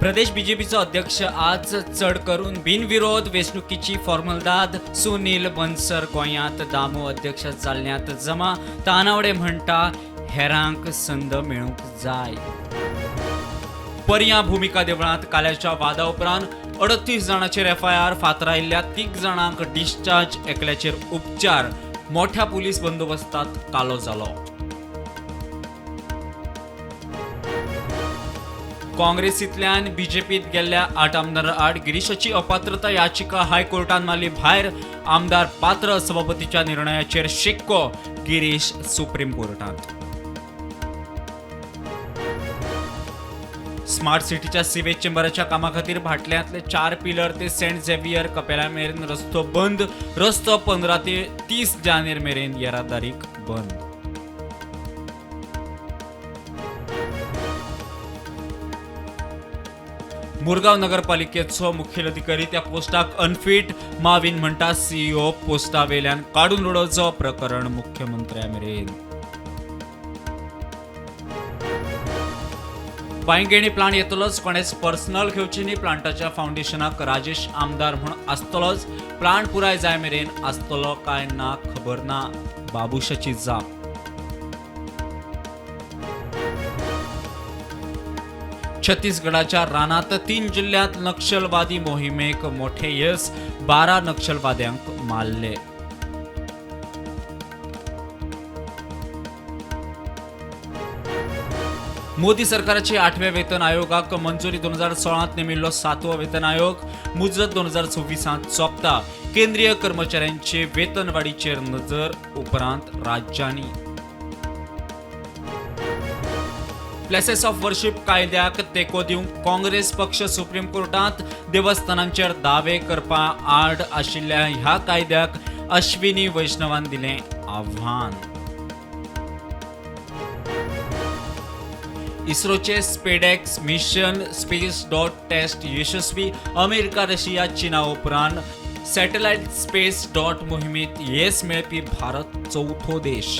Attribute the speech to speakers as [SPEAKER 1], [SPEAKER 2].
[SPEAKER 1] प्रदेश बीजेपीचो अध्यक्ष आज चड करून बिनविरोध वेंचणुकीची फॉर्मलदाद. सुनील बनसर गोंयांत दामू अध्यक्ष जाल्ल्यांत जमा. तानावडे म्हणटा हेरांक संद मेळूंक जाय. पर्यां भुमिका देवळांत काल्याच्या वादा उपरांत 38 जाणांचेर एफआयआर. फातरायल्ल्या 3 जाणांक डिस्चार्ज, एकल्याचेर उपचार. मोठ्या पुलीस बंदोबस्तात कालो जालो. काँग्रेसींतल्यान बीजेपीत गेल्ल्या 8 आमदारां आड गिरीशाची अपात्रता याचिका हायकोर्टान मारली भायर. आमदार पात्र, सभापतीच्या निर्णयाचेर शिक्को. गिरीश सुप्रीम कोर्टांत. स्मार्ट सिटीच्या सिवेज चेंबराच्या कामा खातीर भाटल्यांतले 4 पिलर ते सेंट झेवियर कपेला मेरेन रस्तो बंद. रस्तो 15 ते 30 जानेर मेरेन येरादारीक बंद. मुरगांव नगरपालिकेचो मुखेल अधिकारी त्या पोस्टाक अनफीट. माविन म्हणटा सीईओ पोस्टा वेल्यान काडून उडोवचो. प्रकरण मुख्यमंत्र्या मेरेन. बांयगेणी प्लांट येतलोच, कोणेच पर्सनल घेवची न्ही. प्लांटाच्या फावंडेशनाक राजेश आमदार म्हूण आसतलोच. प्लांट पुराय जाय मेरेन आसतलो काय ना खबर ना, बाबुशाची जाप. छत्तीसगडाच्या रानात 3 जिल्ह्यात नक्षलवादी मोहिमेक मोठे येस. 12 नक्षलवाद्यांक मारले. मोदी सरकाराची 8व्या वेतन आयोगाक मंजुरी. 2016 नेमिल्लो 7वो वेतन आयोग मुजत 2026 सोंपता. केंद्रीय कर्मचाऱ्यांचे वेतनवाडीचेर नजर उपरांत राज्यांनी. प्लेसेस ऑफ वर्शिप कायद्याक तेंको दिवंक काँग्रेस पक्ष सुप्रीम कोर्टांत. देवस्थानांचेर दावे करपा आड आशिल्ल्या ह्या कायद्याक अश्विनी वैष्णवान दिलें आव्हान. इस्रोचे SpaDeX mission space dot test यशस्वी. अमेरिका, रशिया, चीना उपरांत सॅटेलायट स्पेस डॉट मोहिमेत येस मेळपी भारत चवथो देश.